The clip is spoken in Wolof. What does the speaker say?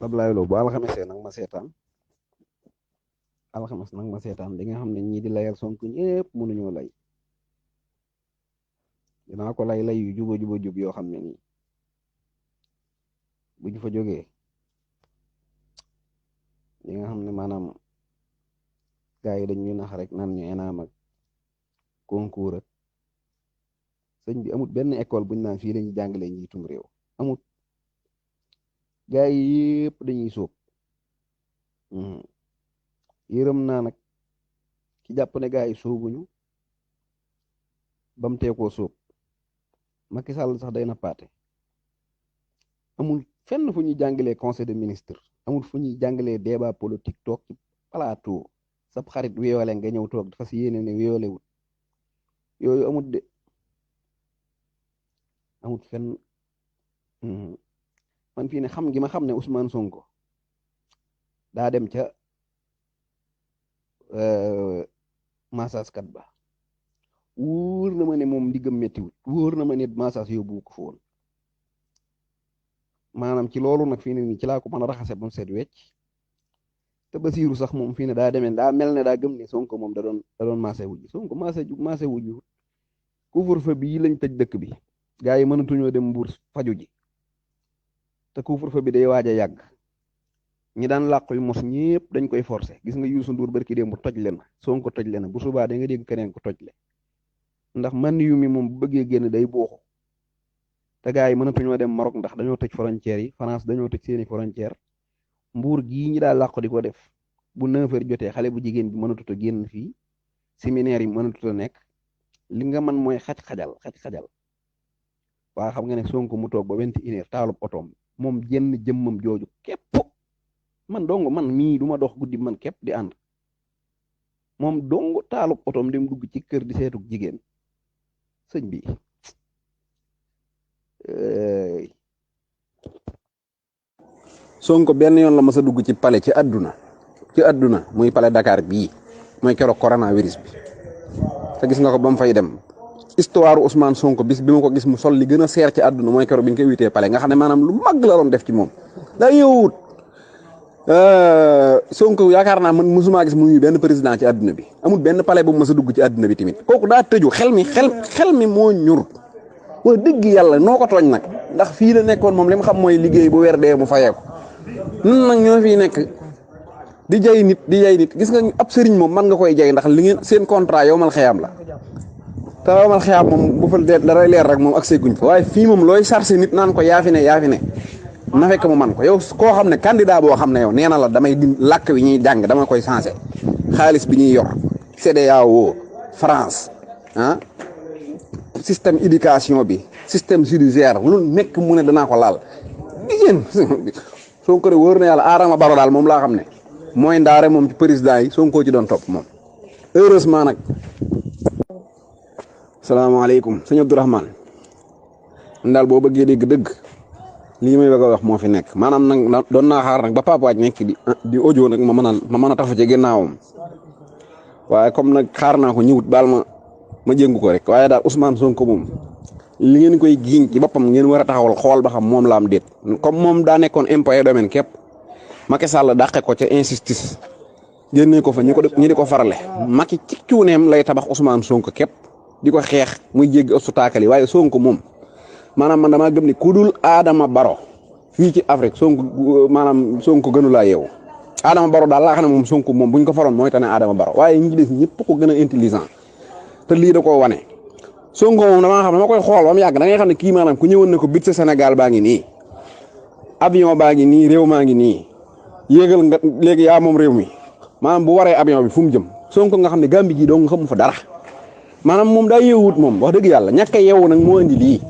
Ablaye Lo bu alxamesee nag ma seetaan alxames nag ma seetaan di nga xam ne ñii di layal Sonko ñëpp mënuñoo lay dinaa ko lay yu juba juba jub yoo xam ne nii bu ñu fa jógee di nga xam ne maanaam gars yi dañuy nax rek naan ñu ENAM ak concours ak sëñ bi amut benn école buñ naan fii lañuy jàngalee njiitum réew amut gars yi yëpp dañuy sóob yërëm naa nag ki jàpp ne gars yi sóobuñu bam tee koo sóob Macky Sall sax day na paate amul fenn fu ñuy jàngalee conseil de ministre amul fu ñuy jàngalee débat politique toog ci plateau sab xarit wéyoole nga ñëw toog dafa si yéene ne wéyoole wut yooyu amut de amut fenn man fii ne xam gi ma xam ne Ousmane Sonko daa dem ca massage kat ba wóor na ma ne moom ndiggam méttiwut wóor na ma ne massage yóbbu ko foon maanaam ci loolu nag fii ne nii ci laa ko mën a raxase ba mu seet wecc te Basiiru sax moom fii ne daa demee daa mel ne daa gëm ne Sonko moom da doon maase wujj Sonko maase wujj couvre-feu bii lañ tëj dëkk bi gaa yi mënatuñoo dem Mbuur faju ji te couvre-feu bi day waaj a yàgg ñi daan làqu yu mos ñëpp dañ koy forcer gis nga Youssou Ndour barki démb toj le na Sonko toj le na bu subaa da nga dégg keneen ko toj le ndax man yu mi moom bu bëggee génn day booxu te gaa yi mënatuñoo dem Maroc ndax dañoo tëj frontières yi France dañoo tëj seeni frontière Mbuur gii ñi daa làqu di ko def bu 9h jotee xale bu jigéen bi mënatut a génn fii séminaire yi mënatut a nekk li nga man mooy xaj-xajal waa xam nga ne Sonko mu toog ba 21h taalub otoom moom jenn jëmmam jooju képp man dong man mii du ma dox guddi man képp di ànd moom dong taalub otoom dem dugg ci kër di seetuk jigéen sëñ bi Sonko benn yoon la mas a dugg ci palais ci àdduna muy palais Dakar bii mooy keroog coronavirus bi te gis nga ko ba mu fay dem histoire Ousmane Sonko bis bi ma ko gis mu sol li gën a seer ci àdduna mooy keroog bi ñu koy witee palais nga xam ne maanaam lu mag la doon def ci moom daa yowut Sonko yaakaar naa man mësumaa gis muy benn président ci àdduna bi amul benn palais bu mas a dugg ci àdduna bi tamit kooku daa tëju xel mi moo ñur wax dëgg yàlla noo ko tooñ nag ndax fii la nekkoon moom li mu xam mooy liggéey bu weer dee mu fayeeku nun nag ñoo fii nekk di jay nit gis nga ab sëriñ moom man nga koy jay ndax li ngeen seen contrat yow mal xeyaam la te yow mal xeyaam moom bu fa dara leer rek moom ak seguñ fa waaye fii moom looy sarse nit naan ko yaa fi ne na fekk mu man ko yow koo xam ne candidat boo xam ne yow nee na la damay di làkk wi ñuy jàng dama koy sensé xaalis bi ñuy yor CEDEAO France système éducation bi système judiciaire lu nekk mu ne danaa ko laal digéen Sonko de wóor na yàlla Adama Barrow daal moom laa xam ne mooy ndaare moom ci président yi Sonko ci doon topp moom heureusement nag salaamaaleykum sëñ Abdourahmane daal boo bëggee dégg dëgg lii may bëgg a wax moo fi nekk maanaam nag doon naa xaar nag ba Pape Wathie nekk di audio nag ma mën a tafu ci ginnaawam waaye comme nag xaar naa ko ñëwut baal ma jéngu ko rek waaye daal Ousmane Sonko moom li ngeen koy giiñ ci boppam ngeen war a taxawal xool ba xam moom la am déet comme moom daa nekkoon impôt et domaine képp Macky Sall dàqe ko ca injustice génnee ko fa ñi di ko farale Macky ci cuuneem lay tabax Ousmane Sonko képp di ko xeex muy jéggi obstacle yi waaye Sonko moom maanaam man damaa gëm ni ku dul Adama Barrow fii ci Afrique Sonko gënu laa yeewu Adama Barrow daal laa xam ne moom Sonko moom buñ ko faroon mooy tane Adama Barrow waaye ñi des ñëpp ko gën a intelligent te lii da koo wane Sonko moom damaa xam ne ma koy xool ba mu yàgg da ngay xam ne kii maanaam ku ñëwoon ne ko bit sa Sénégal baa ngi nii avion baa ngi nii réew maa ngi nii yéegal nga léegi yaa moom réew mi maanaam bu waree avion bi fu mu jëm Sonko nga xam ne Gambie ji doo nga xamu fa dara maanaam moom daa yeewut moom wax dëgg yàlla ñàkk a yeewu nag moo indi lii